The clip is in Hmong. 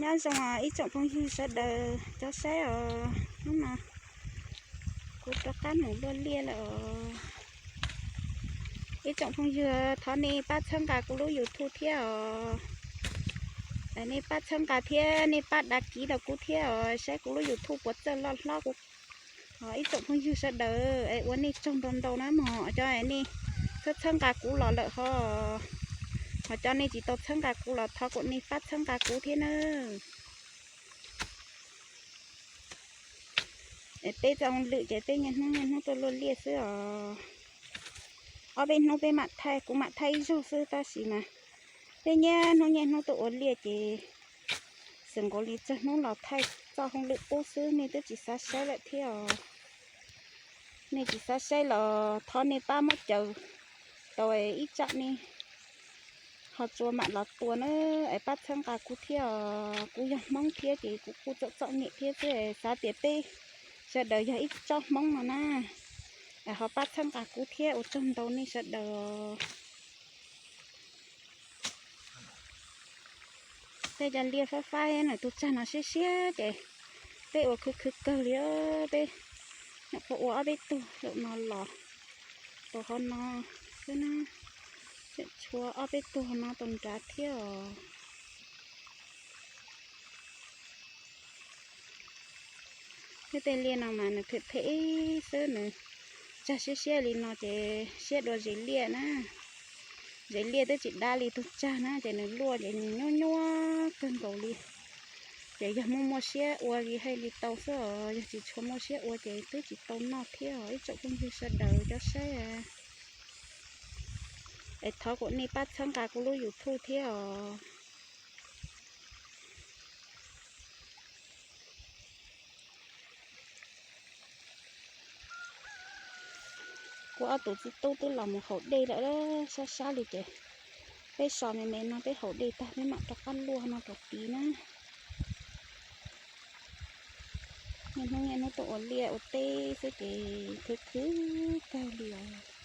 Nyob zoo ib tsoom phooj ywg sawv daws cov saib os, hnub no kuv rov qab mus luaj liaj lawm os. Ib tsoom phooj ywg, thov nej pab txhawb nqa kuv lub YouTube thiab os. Nej pab txhawb nqa thiab nej pab đăng ký rau kuv thiab os, saib kuv lub YouTube puas txawj loj hlob kuv. Ib tsoom phooj ywg sawv daws, es ua nej tsaug ntau ntau na mog, cov nej txhawb txhawb nqa kuv los lawm ho, ho cov nej tsis tau txhawb nqa kuv los thov kom nej pab txhawb nqa kuv thiab nawb. Es peb txoj hauj lwm ces peb niaj hnub niaj hnub tuaj luaj liaj xwb os. Ob peb hnub peb mam thaij, kuv mam thaij ib zaug xwb tab sis mas peb niaj hnub niaj hnub tuaj ua liaj ces xwm nkaus li tsawg hnub los thaij txoj hauj lwm qub xwb, nej twb tsis xav saib lawm thiab os. Nej tsis xav saib los thov nej pab muab caw tau ib tsam nej ho tsuas mam los tua na, es pab txhawb nqa kuv thiab os. Kuv yog Hmoob thiab ces kuv kuj txom txom nyem thiab xwb, xav tias peb sawv daws yog ib tsob Hmoob no na, es ho pab txhawb nqa kuv thiab, ua tsaug ntau nej sawv daws. Tej cov liaj fab fab nws tus tsag no siab siab ces peb ua khwv khwv kawg li os. Peb nyuam qhuav ua ob peb tug zaum no los tau hauv no xwb na, tseem tshuav ob peb tug no tau nrad thiab os. Thiab tej liaj no mas nws phem phem xwb, nws tsag siab siab li no ces siab dua zes liaj na. Zes liaj twb tsis dab li tus tsag na ces nws luaj ces nws nyuaj nyuaj kawg nkaus li. Ces yog muaj muaj siab ua li hais li tau xwb os, yog tsis tshua muaj siab ua ces twb tsis tau noj thiab os ib tsoom phooj ywg sawv daws cov saib. Es thov kom nej pab txhawb nqa kuv lub YouTube thiab os. Kuv ob tug txiv tub twb los mus haus dej lawm, sab sab li ces peb so me me no peb haus dej tag peb mam rov qab luaj no rau tid na. Niaj hnub niaj hnub tuaj ua liaj ua teb xwb ces khwv khwv kawg li os.